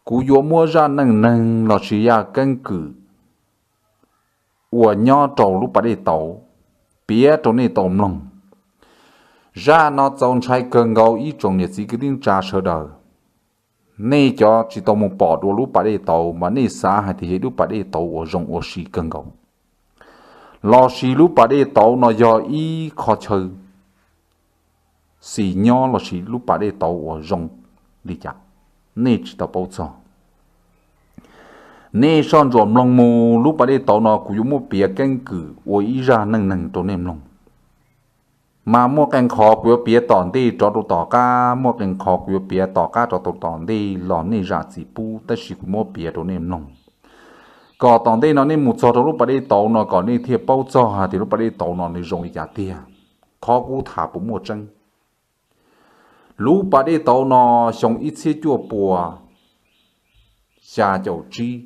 Kuv yuav muab zaj neej neeg lossis zaj keeb kwm uas nyob rau lub pas dej tauv piav rau nej tau mloog. Zaj no txaus ntshai kawg nkaus ib tsoom niam txiv kwv tij neej tsa sawv daws. Nej cov tsis tau mus pom dua lub pas dej tauv mas nej xav hais tias yog lub pas dej tauv uas zoo ua si kawg nkaus. Lossis lub pas dej tauv no yog ib qho chaw xis nyob lossis lub pas dej tauv uas zoo li cas, nej tsis tau paub txog. Nej soj ntsuam mloog mus, lub pas dej tauv no kuv yuav muab piav keeb kwm ua ib zaj neej neeg rau nej mloog. Mas muaj qee qhov kuv yuav piav tom ntej rov rau tom qab, muaj qee qhov kuv yuav piav tom qab rov rau tom ntej los nej zam txim pub, tab sis kuv muab piav rau nej mloog. Kom tom ntej no nej mus txog rau lub pas dej tauv no kom nej thiaj paub txog hais tias lub pas dej tauv no nws zoo li cas tiag, qhov kuv tham puas muaj tseeb. Lub pas dej tauv no xyoo ib txhiab cuaj puas xya caum tsib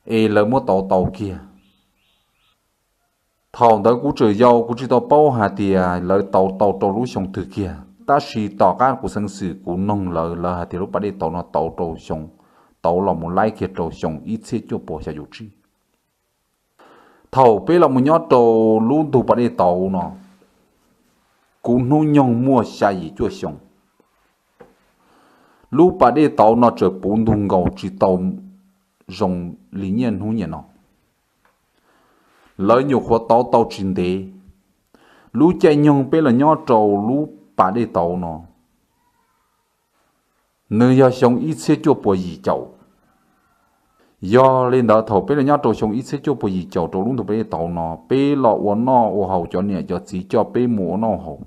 es lawv muab tauv tau kiag. Thaum ntawd kuv tseem yau, kuv tsis tau paub hais tias lawv tauv tau rau lub xyoo twg kiag, tab sis tom qab kuv xeev xwm kuv noog lawv, lawv hais tias lub pas dej tauv no tauv rau xyoo, tauv los mus laib kiag rau xyoo ib txhiab cuaj puas xya caum tsib. Thaum peb los mus nyob rau lub ntug pas dej tauv no, kuv hnub nyoog muaj xya yim cuaj xyoo. Lub pas dej tauv no tseem puv ntug nkaus tsis tau zoo li niaj hnub niaj no. Lawv nyuam qhuav tauv tau tsis ntev. Lub caij nyoog peb los nyob rau lub pas dej tauv no, nws yog xyoo ib txhiab cuaj puas yim caum. Yog li ntawd thaum peb los nyob rau xyoo ib txhiab cuaj puas yim caum rau lub ntug pas dej tauv no, peb los ua noj ua haus, cov niam cov txiv coj peb mus ua noj haus,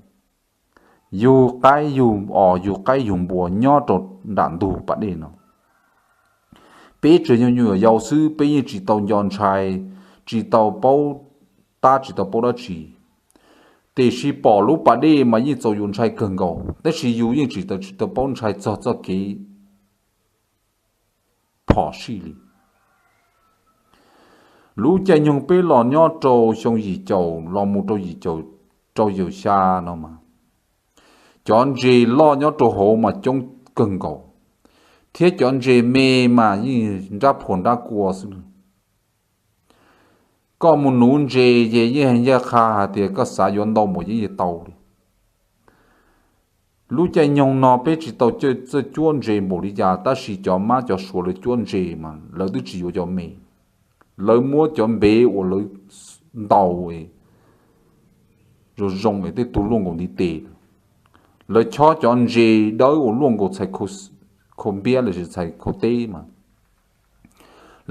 yug qaib yug os, yug qaib yug npua nyob rau nram ntug pas dej no. Peb tseem yog nyuam yaus xwb, peb yeej tsis tau nco ntshai, tsis tau paub tab tsis tau paub dab tsi. Tiam sis pom lub pas dej mas yeej txaus yus ntshai kawg nkaus, tab sis yus yeej tsis tau, tsis tau paub ntshai txog txoj kev phom sij li. Lub caij nyoog peb los nyob rau xyoo yim caum los mus rau yim caum rau yim caum xya no mas, cov ntses loj nyob rau hauv mas coob kawg nkaus, thiab cov ntses me mas yeej nrab phuam nrab kua xwb. Koj mus nuv ntses ces yeej ncaj qha hais tias koj xav yuav ntau npaum yeej tau li. Lub caij nyoog no peb tsis tau txawj cuab ntses npaum li cas, tab sis cov mab cov suav lawv cuab ntses mas lawv twb tsis yuav cov me, lawv muab cov npev uas lawv ntaus zoo zoo es tej tug luaj nkaus ntiv tes, lawv chob cov ntses dawb uas luaj nkaus txhais khau npiab los sis txhais khau teb mas,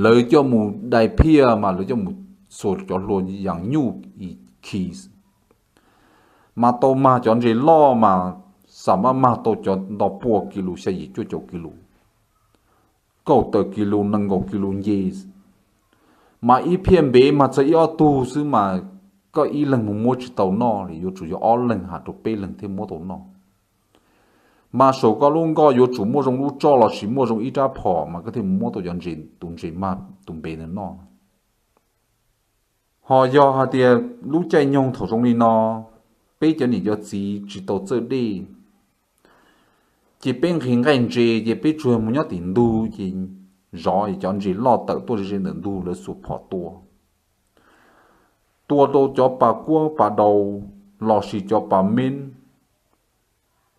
lawv coj mus dai phiaj mas lawv coj mus xuas cov hlua yas nyuj khi, mas tau mag cov ntses loj mas xam maj mag tau cov nto pua kis lus, xya yim cuaj caum kis lus, kaum tawm kis lus, nees nkaum kis lus nce. Mas ib phiaj npev mas txog ib ob tug xwb mas koj ib leeg mus muab tsis tau noj li, yuav tsum yog ob leeg has rau peb leeg thiaj muab tau noj. Mas saum koj lub nkoj yuav tsum muaj zoo lub tsoj los sis muaj zoo ib rab phom mas koj thiaj mus muab tau cov ntses, tus ntses mag tus npev ntawd noj. Ho yog hais tias lub caij nyoog thaum zoo li no, peb cov niam cov txiv tsis tau txawj dej, ces peb nqhis nqaij ntses ces peb tsuas mus nyob tim ntug ces zov cov ntses loj tawm tuaj ze ze ntawm ntug lawv xuas phom tua. Tua rau cov pas kuab pas daus los sis cov pas meb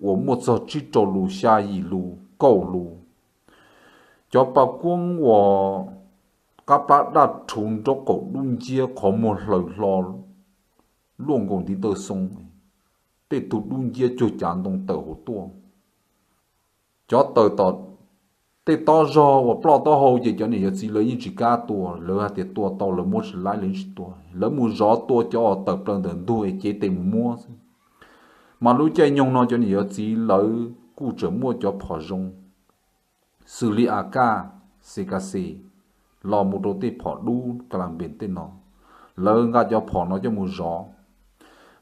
uas muaj txog tsib rau lus, xya yim lus, kaum lus. Cov pas kuab uas qab plab daj rhuv nraub qaum dub nciab qhov muag hlaws hlo luaj nkaus ntiv tawj xoo, tej tug dub nciab cuag cav ntoo tawm hauv tuaj. Cov tawm tom tej tob zog uas ploj taub hau ces cov niam cov txiv lawv yeej tsis kam tua, lawv hais tias tua tau lawv muab tsis laib lawv tsis tua, lawv mus zov tua cov uas tawm plaws ntawm ntug es cev tes mus muab xwb. Mas lub caij nyoog no cov niam cov txiv lawv kuj tseem muaj cov phom zoo, xws li A K, C K C, los mus rau tej phom dub ka la npes tej no, lawv nqa cov phom no coj mus zov.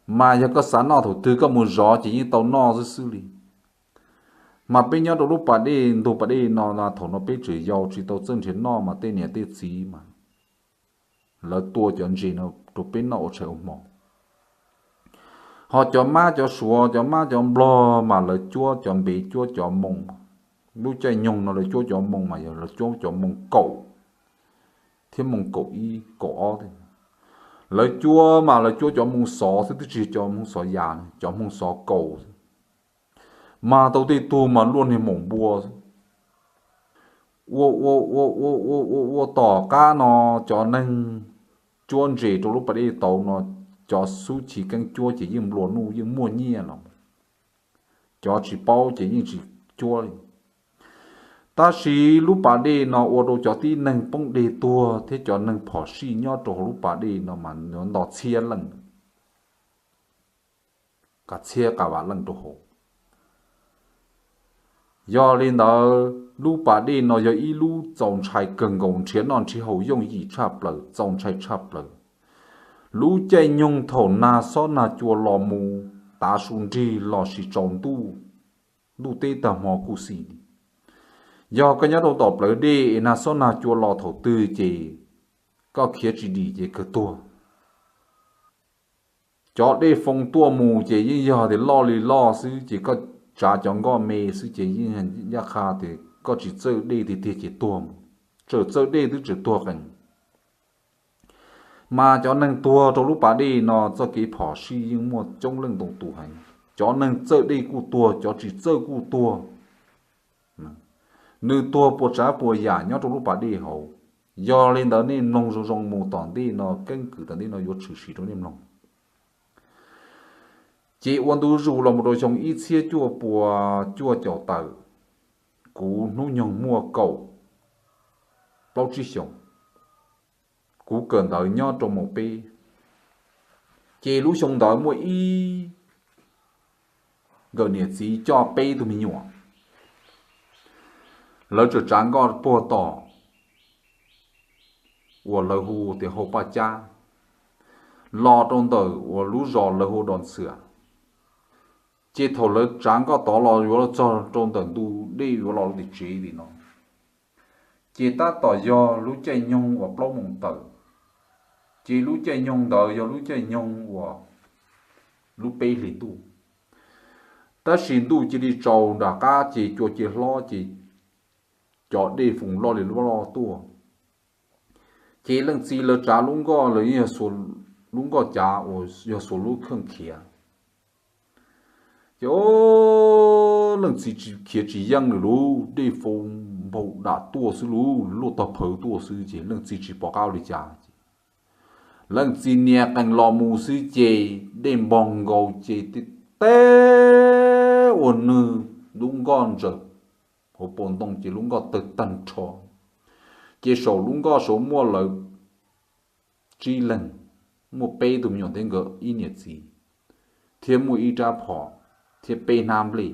Mas yog koj xav noj thaum twg koj mus zov ces yeej tau noj xwb xwb li. Mas peb nyob rau lub pas dej, ntug pas dej no thaum no peb tseem yau tsis tau txawj nrhiav noj mas tej niam tej txiv mas lawv tua cov ntses no rau peb noj ua tshais ua hmo. Ho cov mab cov suav, cov mab cov nplog mas lawv cuab cov npev cuab cov moo. Lub caij nyoog no lawv cuab cov moo mas yog lawv cuab cov moo kaum thiab moo kaum ib kaum ob. Lawv cuab mas lawv cuab cov moo xov xwb, twb tsis yog cov moo xov yas, cov moo xov kaum xwb. Mag tau tej tug mas luaj niag maum npua xwb. Ua ua ua ua ua ua ua tom qab no, cov neeg cuab ntses rau lub pas dej tauv no, cov xub chiv keeb cuab ces yeej nplua nuj yeej muaj nyiaj los, cov tsis paub ces yeej tsis cuab li. Tab sis lub pas dej no ua rau cov tib neeg poob deg tuag thiab cov neeg phom sij nyob rau hauv lub pas dej no mas nto txhiab leej, kav txhiab kav vam leej rau hauv. Yog li ntawd lub pas dej no yog ib lub txaus ntshai kawg nkaus, nrhiav noj nrhiav haus yooj yim tshaj plaws, txaus ntshai tshaj plaws. Lub caij nyoog thaum nag xob nag cua los mus tav su nrig los sis tsaus ntuj, ntuj teb tag hmo kuj xis li. Yog koj nyob rau tom plawv dej es nag xob nag cua los thaum twg ces koj khiav tsis dim ces kawg tuag. Cov dej foo tuaj mus ces yeej yog tias loj li loj xwb ces koj tsav cov nkoj me xwb ces yeej ncaj qha tias koj tsis txawj dej tiag tiag ces tuag mus, txawm txawj dej twb tseem tuag qees. Mas cov neeg tuag rau lub pas dej no txoj kev phom sij yeej muaj coob leej ntau tus heev. Cov neeg txawj dej kuj tuag, cov tsis txawj kuj tuag. Nws tuag puas tsav puas yam nyob rau lub pas dej hauv. Yog li ntawd nej mloog zoo zoo mus tom ntej no, keeb kwm tom ntej no yuav tshwm sim rau nej mloog. Ces ua ntu zus los mus rau xyoo ib txhiab cuaj pua cuaj caum tawm, kuv hnub nyoog muaj kaum plaub tsib xyoos, kuv kawm ntawv nyob rau mos peb. Ces lub xyoo ntawd muaj ib nkawm niam txiv coj peb tug me nyuam, lawv txawm tsav nkoj puag tom uas lawv hu tias hau paj cab los rau ntawm uas lub zos lawv hu Dos Ntxwm. Ces thaum lawv tsav nkoj tod los yuav los txog rau ntawm ntu dej yuav los tim tsev tim no, ces tab tom yog lub caij nyoog uas plaub moos tawm. Ces lub caij nyoog ntawd yog lub caij nyoog uas lub peb hlis ntuj. Tab sis ntuj cia li tsaus nram qab ces cua cia hlob ces cov dej foos loj li loj tuaj. Ces leej txiv lawv tsav lub nkoj, lawv yeej yog lub nkoj cav uas yog xuas lub kheej khiav. Ces leej txiv khiav tsis yeej lawm lauj, dej foos npau dam tuaj xwb lauj, luaj tog phawv tuaj xwb ces leej txiv tsis pom qab ua li cas ces leej txiv nias qees los mus xwb ces dej npog nkaus ces tib teb ua nws lub nkoj ntsaws hauv paus ntoo ces lub nkoj tawg tag nrho. Ces saum lub nkoj saud muaj lawv tsib leeg, muaj peb tug me nyuam thiab nkawd ib niam txiv, thiab muaj ib rab phom thiab peb hnab nplej.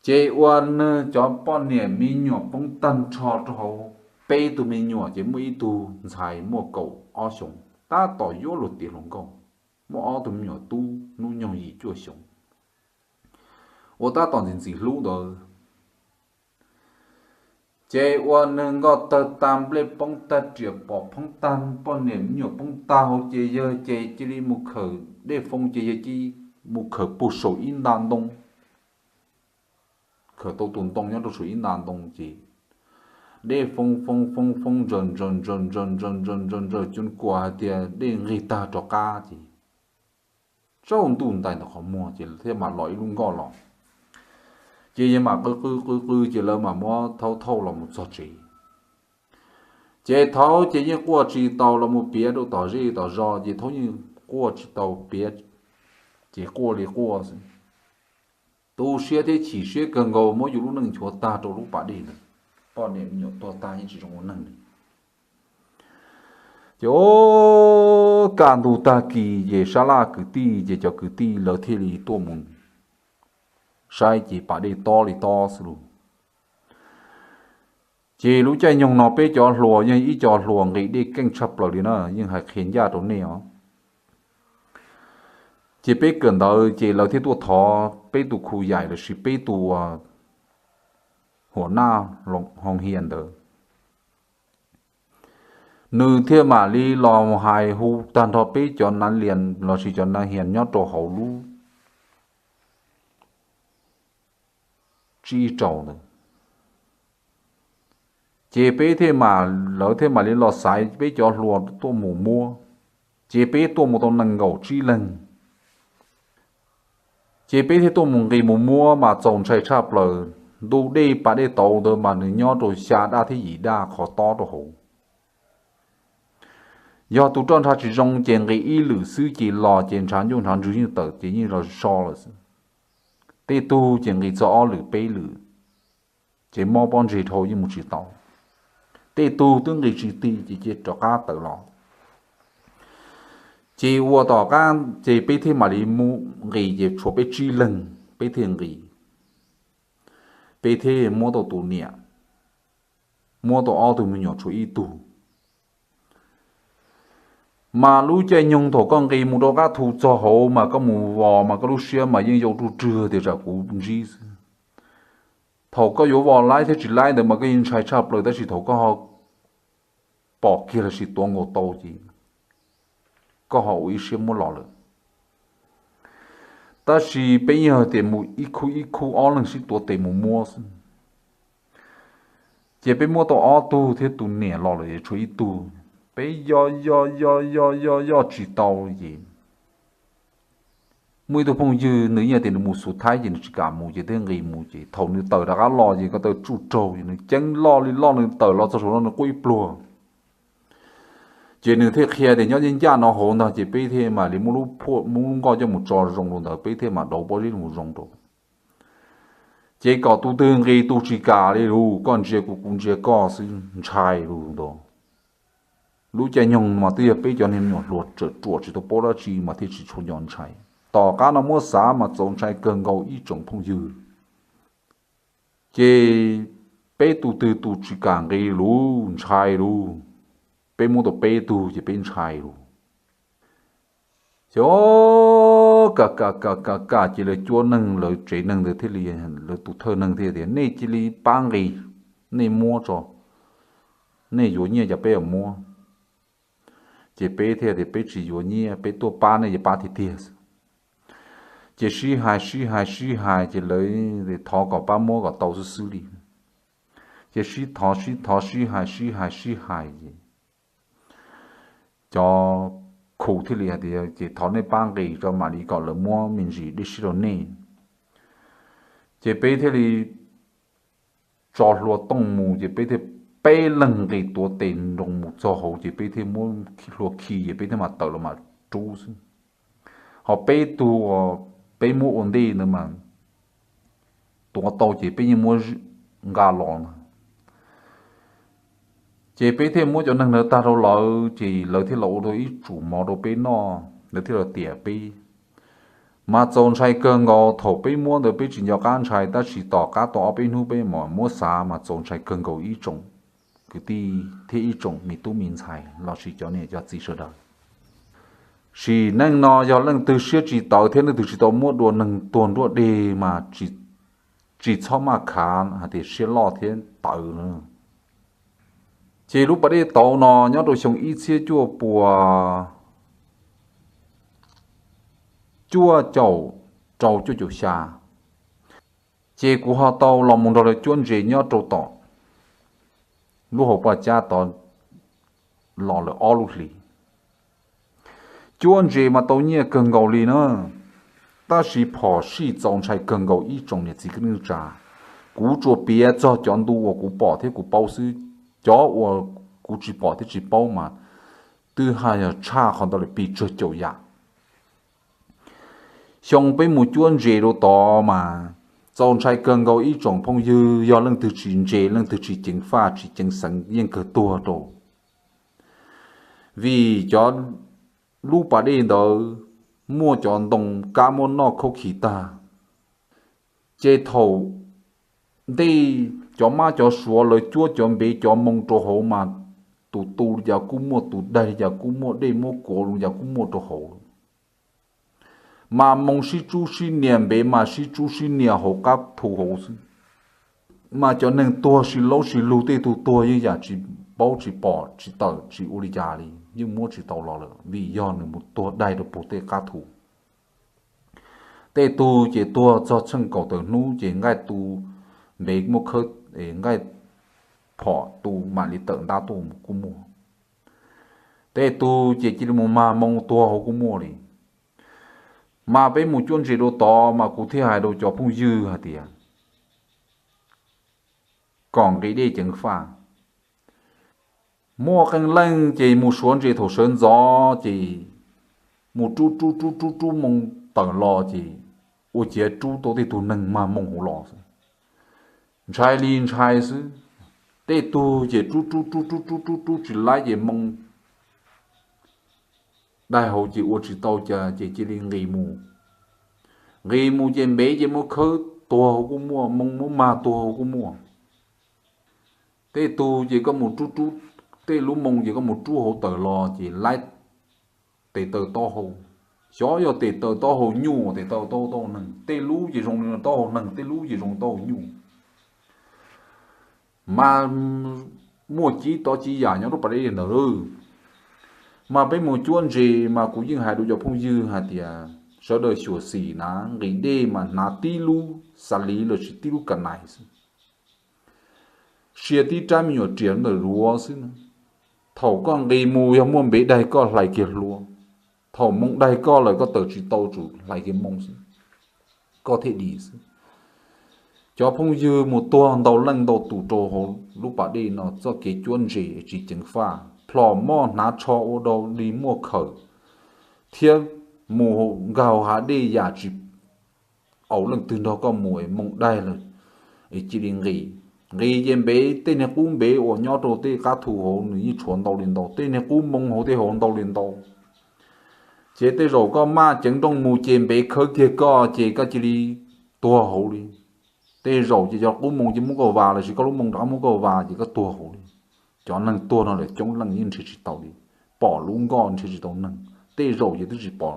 Ces ua nws cov poj niam me nyuam poob tag nrho rau hauv, peb tug me nyuam ces muaj ib tug ntxhais muaj kaum ob xyoos tab tom yuav luag tiav hluas nkauj, muaj ob tug me nyuam tub hnub nyoog yim cuaj xyoos uas tab tom ntxim ntxim hlub ntawd. Ces ua nws nkoj tawg tag, nplej poob tag, riam phom poob tag, poj niam me nyuam poob tag hauv ces yawg ces cia li mus khawm dej foos ces yawg cia li mus khawm puag saum ib nta ntoo, khawm tau tus ntoo nyob rau saum ib nta ntoo ces dej foos foos foos foos ntsaws ntsaws ntsaws ntsaws ntsaws ntsaws ntsaws ntsaws cua kuam hais tias dej nqig tag rov qab ces tsaus ntuj ntais ntawm qhov muag ces thiaj mam los ib lub nkoj los. Ces yawg mam qw qw qw qw ces lawv mam muab thaub thauj los mus txog tsev. Ces thaub ces yeej quaj tsis tau los mus piav rau tom zej tom zos ces thaub yeej quaj tsis tau piav, ces quaj li quaj xwb. Tu siab thiab chim siab kawg nkaus, muab yus lub neej nchuav tag rau lub pas dej ntawd, poj niam me nyuam tuag tag yeej tsis zoo ua neeg li. Ces kaj ntug tag kis ces sab laj kwv tij ces cov kwv tij lawv thiaj li tuaj mus saib ces pas dej tob li tob xwb lauj. Ces lub caij nyoog no peb cov hluas yeej ib co hluas nqis dej keej tshaj plaws li na, yeej hais qhia ncaj rau nej os. Ces peb kawm ntawv ces lawv thiaj tuaj thov peb tus khu yaim lossis peb tus huam naj hoo hia ntawd, nws thiaj mam li los hais hu tag nrho peb cov nav lias lossis cov nav hias nyob rau hauv lub tsib ib rau ntawd. Ces peb thiaj mam, lawv thiaj mam li los xaiv peb cov hluas tuaj mus muab, ces peb tuaj mus tau nees nkaum tsib leeg. Ces peb thiaj tuaj mus nqis mus muab mas txaus ntshai tshaj plaws. Ntu dej pas dej tauv ntawd mas nws nyob rau xya daj thiab yim daj qhov tob rau hauv. Yog tus roj ntsha tsis zoo ces nqis ib lwm xwb ces los ces ntshav ncuj ntshav ntswg yeej tawm ces yeej los so lawm xwb. Tej tug ces nqis txog ob lwm peb lwm, ces mob pob ntseg dhau yeej mus tsis tau. Tej tug twb nqis tsis ti ces cia rov qab tawm los. Ces ua tom qab ces peb thiaj mam li mus nqis ces tshuav peb tsib leeg peb thiaj nqis. Peb thiaj muab tau tus niam, muab tau ob tug me nyuam tshuav ib tug. Mas lub caij nyoog thaum koj nqis mus rau qab thu txog hauv mas koj mus vos mas koj lub siab mas yeej yau ruj rwg tias tsam kuv ntsib xwb. Thaum koj yuav vos laib thiab tsis laib ntawd mas koj yeej ntshai tshaj plaws tab sis thaum koj ho pom kiag los sis tuav nkaus tau ces koj ho ua ib siab muab los lawm. Tab sis peb yog tias mus ib khub ib khub ob leeg sib tuav tes mus muab xwb. Ces peb muab tau ob tug thiab tus niam los lawm es tshuav ib tug. Peb yoj yoj yoj yoj yoj yoj tsis tau ces muaj ib tug phooj ywg nws yeej tias nws mus xub thaib ces nws tsis kam mus ces thiaj nqis mus ces thaum nws tawm rov qab los ces ko taw tsuj raug ces nws ceeb loj li loj nws tawm los txog saum no nws quaj ib pluag. Ces nws thiaj qhia tias nyob ncaj ncaj no hauv ntag ces peb thiaj mam li muab lub phuaj muab lub nkoj coj mus tso zoo rau ntawd peb thiaj mam dauv pob zeb mus zoo rau. Ces kom tus twg nqis tus tsis kam li lus, koj ntsia kuv kuv ntsia koj xwb ntshai lus ntag. Lub caij nyoog mas twb yog peb cov niag me nyuam hluas tsawm ruam tsis tau paub dab tsi mas thiaj tsis tshua nco ntshai. Tom qab no muab xav mas txaus ntshai kawg nkaus ib tsoom phooj ywg. Ces peb tus twg tus tsis kam nqis lus ntshai lus, peb muab tau peb tug ces peb ntshai lus. Ces o, kam kam kam kam kam ces lawv cuab neeg lawv tsev neeg ntawd thiaj li, lawv tus thawj neeg thiaj tias nej cia li pab nqis, nej muab tso, nej yuav nyiaj cas peb yuav muab. Ces peb thiaj tias peb tsis yuav nyiaj, peb tuaj pab nej ces pab tiag tiag. Ces sib hais sib hais sib hais ces lawv thov kom pab muab kom tau xwb xwb li. Ces sib thov sib thov sib hais sib hais sib hais ces cov khu thiaj li hais tias ces thov nej pab nqis tso mam li kom lawv muab me ntsis dej siab rau nej. Ces peb thiaj li tso hlua tooj mus ces peb thiaj peb leeg nqis tuav tes nroo mus txog hauv ces peb thiaj muab hlua khi ces peb thiaj mam tawm los mam rub xwb. Ho peb tug uas peb muab ua ntej ntawd mas tuav tau ces peb yeej muab nqa los na. Ces peb thiaj muab cov neeg ntawd tag rau lawv ces lawv thiaj los ua tau ib tsum mov rau peb noj, lawv thiaj los tiam peb. Mas txaus ntshai kawg nkaus, thaum peb muab ntawd peb tsis nco qab ntshai tab sis tom qab tau ob peb hnub peb mam muab xav mas txaus ntshai kawg nkaus ib tsoom kwv tij thiab ib tsoom me tub me ntxhais los sis cov niam cov txiv sawv daws. Sim neej no yog leej twg siab tsis tawv thiab leej twg tsis tau muab dua neeg tuag nruab deg mas tsis txhob maj khav hais tias siab loj thiab tawv na. Ces lub pas dej tauv no nyob rau xyoo ib txhiab cuaj puas cuaj caum rau cuaj caum xya, ces kuv ho tau los mus nrog lawv cuab ntses nyob rau tom lub hauv pas cab tod los lawm ob lub hlis. Cuab ntses mas tau nyiaj kawg nkaus li na, tab sis phom sij txaus ntshai kawg nkaus ib tsoom niam txiv kwv tij neej tsa. Kuv tsuas piav txog cov ntu uas kuv pom thiab kuv paub xwb, cov uas kuv tsis pom thiab tsis paub mas twb haj yog tshaj qhov ntawd lawm pes tsawg caum yam. Xyoo peb mus cuab ntses rau tod mas txaus ntshai kawg nkaus ib tsoom phooj ywg, yog leej twg tsis ntse leej twg tsis ceev faj tsis ceev xeev yeej kawg tuag rau. Vim cov lub pas dej ntawd muaj cov ntoo kab muab noj khaub khi tag. Ces thaum ntej cov mab cov suav lawv cuab cov npev cov moo rau hauv mas tus tu li cas kuj muaj, tus daig li cas kuj muaj, dej muab kuav li cas kuj muaj rau hauv. Mas moo sib tsub sib nias, npev mas sib tsub sib nias hauv qab thu hauv xwb. Mas cov neeg tuag sib laub sib lug, tej tug tuag yeej yam tsis paub tsis pom tsis tawm tsis ua li cas li, yeej muab tsis tau los lawm vim yog nws mus tuag daig rau puag tej qab thu. Tej tug ces tuag txog tsheej kaum tawm hnub ces nqaij tu npe muab khawb, nqaij phom tu mam li tawm ntab tuaj kuj muaj. Tej tug ces cia li mus mag moo tuag hauv kuj muaj li. Mas peb mus cuab ntses rau tod mas kuv thiaj hais rau cov phooj ywg hais tias kom nqis dej ceev faj. Muaj qee leej ces mus suav ntses thaum sawv ntxov ces mus rub rub rub rub rub moo tawm los ces ua ciav rub tau tej tug neeg mag moo hauv los xwb. Ntshai li ntshai xwb. Tej tug ces rub rub rub rub rub rub rub tsis laib ces moo daig hauv ces ua tsis tau cas ces cia li nqis mus. Nqis mus ces npev ces muab khawb tuag hauv kuj muaj, moo muab mag tuag hauv kuj muaj. Tej tug ces koj mus rub rub, tej lub moo ces koj mus rub hauv tawm los ces laib tes taw taub hau. Xyov yog tes taw taub hau nyuj, tes taw taub hau neeg, tej lub ces zoo li taub hau neeg, tej lub ces zoo taub hau nyuj. Mas muaj cib tov cib yam nyob rau pas dej ntawd. Mas peb mus cuab ntses mas kuv yeej hais rau cov phooj ywg hais tias sawv daws xyuam xim na, nqis dej mas hnav tib lub xas liv lossis tib lub ka nais xwb, sia tib rab me nyuam riam ntawm duav xwb na. Thaum koj nqis mus yog muaj npev daig koj hlais kiag hlua, thaum moo daig koj lawm koj tawm tsis tau tsum hlais kiag moo xwb, koj thiaj dim xwb. Cov phooj ywg mus tuag ntau leej ntau tus rau hauv lub pas dej no, txoj kev cuab ntses tsis ceev faj, plhom moj hnav tsho ua dau li muaj khawm, thiab mus nkag hauv hav dej yam tsis au leej twg nrog koj mus es moo daig lawm es cia li nqis. Nqis ces npev, tej niag qub npev uas nyob rau tej qab thu hauv nws yeej tshuav ntau li ntau, tej niag qub moo hauv tej hauv ntau li ntau. Ces tej zaum koj maj ceev nrooj mus ces npev khawb kiag koj ces koj cia li tuag hauv li. Tej zaum ces cov qub moo ces muab koj vas lossis koj lub moo rov qab muab koj vas ces koj tuag hauv li. Cov neeg tuag no lawm coob leej yeej nrhiav tsis tau li, pom lub nkoj nrhiav tsis tau neeg, tej zaum ces twb tsis pom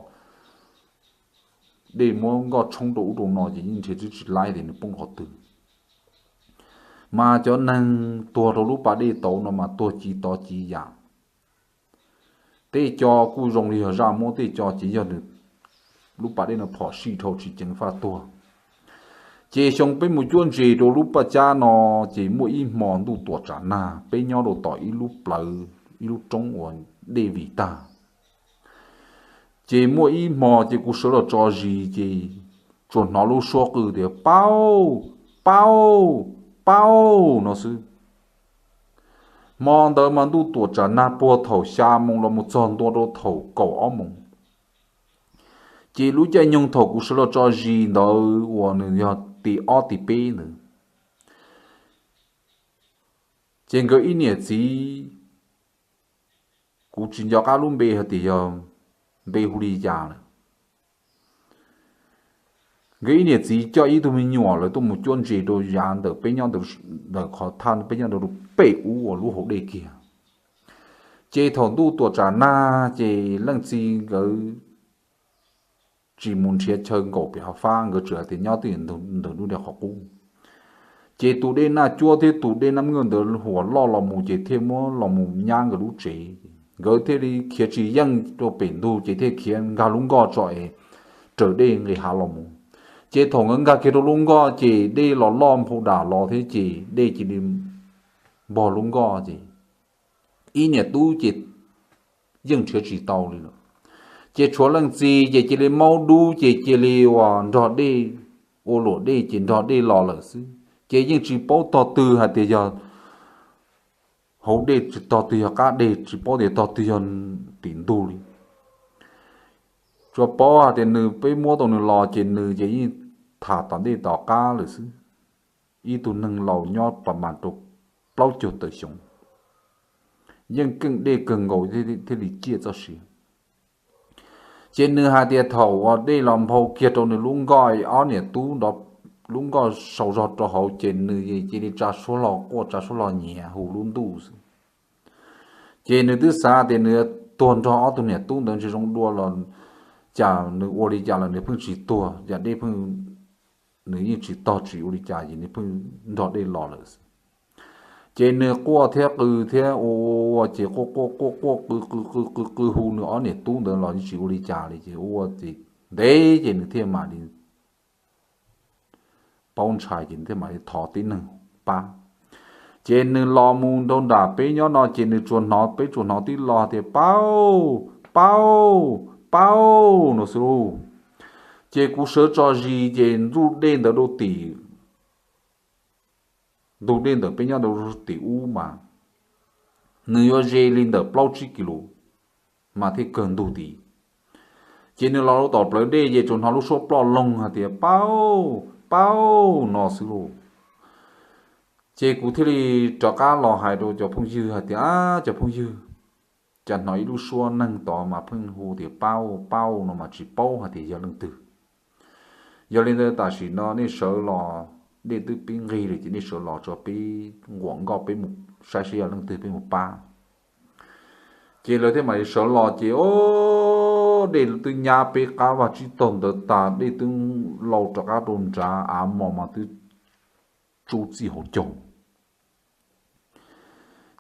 dej muab nkoj tshoob rau ub rau no ces yeej nrhiav twb tsis laib tias nws poob qhov twg. Mas cov neeg tuag rau lub pas dej tauv no mas tuag ci tov ci yam. Tej co kuj zoo li yog zaj muab, tej co ces yog nws lub pas dej no phom sij dhau tsis ceev faj tuag. Ces xyoo peb mus cuab ntses rau lub pas cab no, ces muaj ib hmo ntuj tuam tsam nag, peb nyob rau tom ib lub plawv, ib lub roob uas dej vim tag. Ces muaj ib hmo ces kuv sawv los tso zis ces tsuas hnov lub suab qw tias pauj, pauj, pauj no xwb. Hmo ntawd mas ntuj tuam tsam nag puag thaum xya moo los mus txog ntua rau thaum kaum ob moo. Ces lub caij nyoog thaum kuv sawv los tso zis ntawd uas nws yog ti ob ti peb ntawd, ces nkawd ib niam txiv, kuv tsis nco qab lub npe hais tias yog npe hu li cas lawm. Nkawd ib niam txiv coj ib tug me nyuam lawv tuaj mus cuab ntses rau yav ntawm peb nyob, ntawm qhov thaj peb nyob rau pem ub uas lub hauv dej kiag. Ces thaum ntuj tuam tsam nag ces leej txiv nkawd tsis mus nrhiav chaw nkaum pem hav fab, nkawd tsuas hais tias nyob twj ywm ntawm ntuj dej qhov qub. Ces tus dej Naj Cuab thiab tus dej Naj Mwj ntawd huam loj los mus ces thiaj muab los mus nyab nkawd lub tsev. Nkawd thiaj li khiav tsis yeej rau pem ntug ces thiaj khiav nkag lub nkoj tso es raws dej nqis hav los mus. Ces thaum nkawd nkag kiag rau lub nkoj ces dej los loj nphau dam los thiab ces dej cia li npog lub nkoj ces ib niam tub ces yeej nrhiav tsis tau li lawm. Ces tshuav leej txiv ces cia li maub dub ces cia li uas nrog dej, ua luam dej ces nrog dej los lawm xwb. Ces yeej tsis paub tog twg hais tias yog hauv dej, tsis tog twg yog qab deg, tsis paub tias tog twg yog tim ntug li. Tsuas paub hais tias nws, peb muab tau nws los ces nws ces yeej tham tom ntej tom qab lawm xwb. Ib tug neeg laus nyob pas mas rau plaub caug tawm xyoo, yeej keej dej kawg nkaus thiaj li ciaj txoj sia. Ces nws hais tias thaum uas dej los nphau kiag rau nws lub nkoj, ob niam tub nrov lub nkoj sau zog rau hauv ces nws cia li tsa suab hlo quaj tsa suab hlo nyiav hu lub ntuj xwb. Ces nws twb xav tias nws tuag nrog ob tug niam tub ntawd ntshe zoo dua los cas, nws ua li cas los nws pheej tsis tuag, yam dej pheej, nws yeej tsis tog tsis ua li cas ces nws pheej nrog dej los lawm xwb. Ces nws quaj thiab qw thiab ua ua ces quaj quaj quaj quaj qw qw qw qw qw hu nws ob niam tub ntawd los yeej tsis ua li cas li ces ua ua ces ntev ces nws thiaj mam li paub ntshai ces nws thiaj mam li thov tib neeg pab. Ces nws los mus rau nram peb nyob no ces nws tsuas hnov, peb tsuas hnov tib lo tias, Pab, pab, pab, no xwb lauj. Ces kuv sawv tso zis ces ntug dej ntawd rau tim, ntug dej ntawm peb nyob rau tim ub mas nws yuav ze li ntawm plaub tsib kis lus mas thiaj kawg ntug tid. Ces nws los rau tom plawv dej ces tsuas hnov lub suab ploj loog hais tias, Pab, pab, no xwb lauj. Ces kuv thiaj li rov qab los hais rau cov phooj ywg hais tias, Ab, cov phooj ywg, cas hnov ib lub suab neeg tod mas pheej hu tias, Pab, pab, no mas tsis paub hais tias yog leej twg. Yog li ntawd tam sim no nej sawv los, dej twb pib nqig lawm ces nej sawv los tso peb nquam nkoj peb mus saib saib yog leej twg peb mus pab. Ces lawv thiaj mam li sawv los ces, o, dej twb nyab peb qab vaj tsib taug ntawd tas, dej twb laus rov qab rau nrad, av mos mas twb tsub txij hauv caug.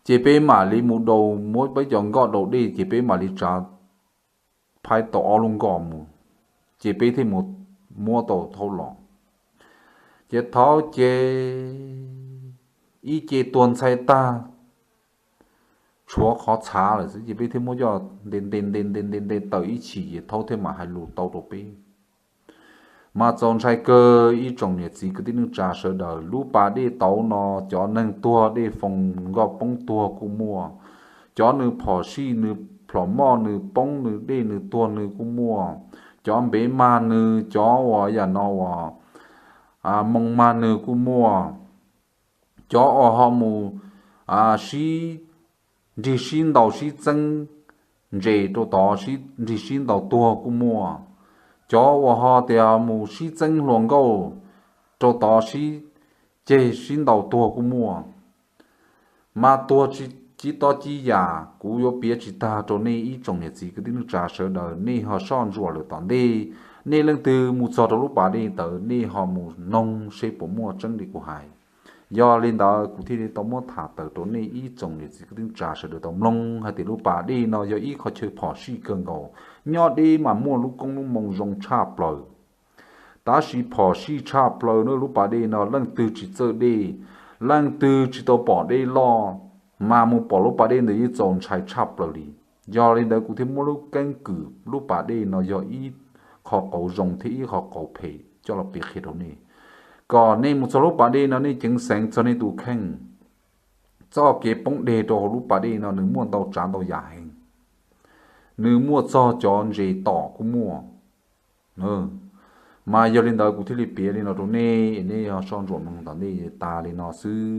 Ces peb mam li mus daus, muab peb cov nkoj daus dej ces peb mam li tsav phais tau ob lub nkoj mus, ces peb thiaj mus muab tau thaub los. Ces thaub ces ib ce tuag ntxhais tag, tshuav qhov txhav lawm xwb ces peb thiaj muab coj nte nte nte nte nte nte tawm ib chim ces thaub thiaj mam hais lus tau rau peb. Mas txaus ntshai kawg ib tsoom niam txiv kwv tij neej tsa sawv daws, lub pas dej tauv no cov neeg tuag dej foos nkoj poob tuag kuj muaj, cov nws phom sij nws plhom moj nws poob nws dej nws tuag nws kuj muaj, cov npev mag nws, cov uas yam no uas moo mag nws kuj muaj, cov uas ho mus sib nrig sib ntaus sib txeeb ntses rau tod, nrig sib ntaus tuag kuj muaj, cov uas ho tias mus sib txeeb hluas nkauj rau tod sib ceg sib ntaus tuag kuj muaj. Mas tuag tsis tob cib yam kuv yuav piav tsis tag rau nej ib tsoom niam txiv kwv tij neej tsa sawv daws, nej ho soj ntsuam lawm tom ntej, nej leej twg mus txog rau lub pas dej ntawd nej ho mus noog seb puas muaj tseeb li kuv hais. Yog li ntawd kuv thiaj li tau muab tham tawm rau nej ib tsoom niam txiv kwv tij neej tsa sawv daws tau mloog hais tias lub pas dej no yog ib qhov chaw phom sij kawg nkaus, nyob deb mas muaj lub koob lub moo zoo tshaj plaws. Tab sis phom sij tshaj plaws na lub pas dej no leej twg tsis txawj dej, leej twg tsis tau pom dej loj, mas mus pom lub pas dej ntawd yeej txaus ntshai tshaj plaws li. Yog li ntawd kuv thiaj muab lub keeb kwm lub pas dej no yog ib qho qauv zoo thiab ib qho qauv phem coj los piav qhia rau nej, kom nej mus txog lub pas dej no nej ceev xeev txog nej tus kheej. Txoj kev poob deg rau hauv lub pas dej no nws muaj ntau tsav ntau yam heev, nws muaj txog cov ntses tom kuj muaj. Mas yog li ntawd kuv thiaj li piav li no rau nej, nej ho soj ntsuam mloog tom ntej, tas li no xwb.